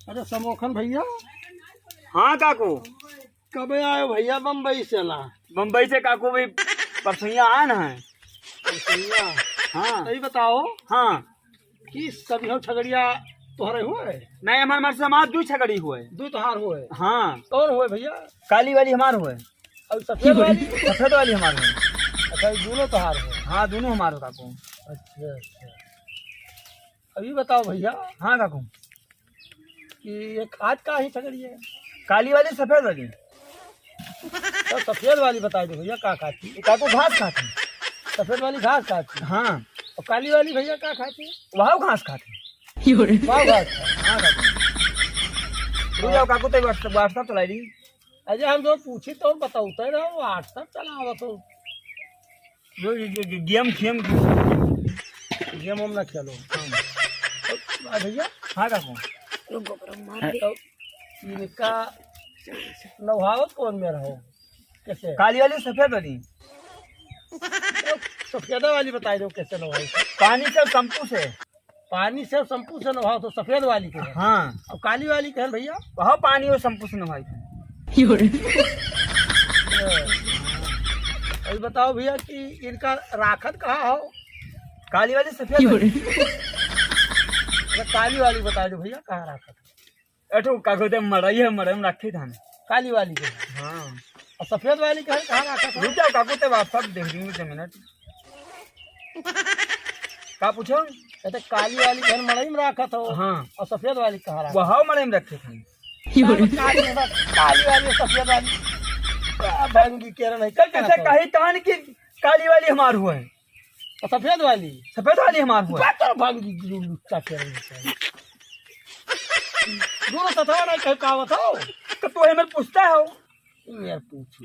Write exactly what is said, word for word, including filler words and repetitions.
अरे समोखन भइया। हाँ काकू। कबे आयो भइया बम्बई से ना? बम्बई से काकू भी परसैया आए ना है। परसैया? हाँ। सही बताओ। हाँ। कि सभी छगड़िया तोहरे हुए? नहीं, हमारे, हमारे समाज दुइ छगड़ी हुए। दुइ तोहार हुए? हाँ। कौन हुए भइया? काली वाली हमार हुए। और सफेद वाली? सफेद वाली हमार हुए। अच्छा, ये दोनों तोहार हुए? हाँ, दोनों हमार हो काकू। अच्छा, अच्छा। अब ये बताओ भइया। हाँ काकू। कि ये खात का ही छगड़ी है? काली वाली, सफेद वाली? तो सफेद वाली बताइ दो भइया, का खाती? ये काकू घास खाती। सफेद वाली घास खाती? हाँ। और काली वाली भइया का खाती? वहौ घास खाती। वहौ घास खाती। हाँ काकू। रुक जाओ काकू, तो WhatsApp, WhatsApp चलाइ ली। अरे हम जो पूछी तो बताउते रहो, WhatsApp चलावत हो। जो ये, ये, ये game, game, game हम ना खेलो। हाँ। तो, आ भइया। हाँ काकू। तो इनका नहावत कौन में रहो? कैसे? काली वाली, सफेद वाली? तो सफेदा वाली बताइ दो कैसे नहाई? पानी से, shampoo से। पानी से, shampoo से नहाओ तो सफेद वाली के है। हाँ। और काली वाली के है भइया? वहौ पानी और shampoo से नहाई थे। अभी बताओ भइया कि इनका राखत कहाँ हो? काली वाली, सफेद वाली? अरे काली वाली बताइ दो भइया, कहाँ राखत? एठो काकू ते मड़ई है, मड़ई में रखी था। काली वाली के? हाँ। और सफेद वाली के है, कहाँ राखत हो? रुक जाओ काकू, ते WhatsApp देख दूंगी, एक minute। का पूछो? कहते काली वाली घर मड़ई में राखत हो। हाँ। और सफेद वाली कहाँ राखत? वहौ मड़ई में रखे थे। काली, काली वाली, सफेद वाली। आ, भंगी केरन है, कल कैसे कही तान कि काली वाली हमार हुए? और सफेद वाली? सफेद वाली हमार हुए। बात तो भंगी लुच्चा केरन है। दोनों सतवा नहीं कह पावत हो। तो तू हमें पूछता हो? यार पूछू।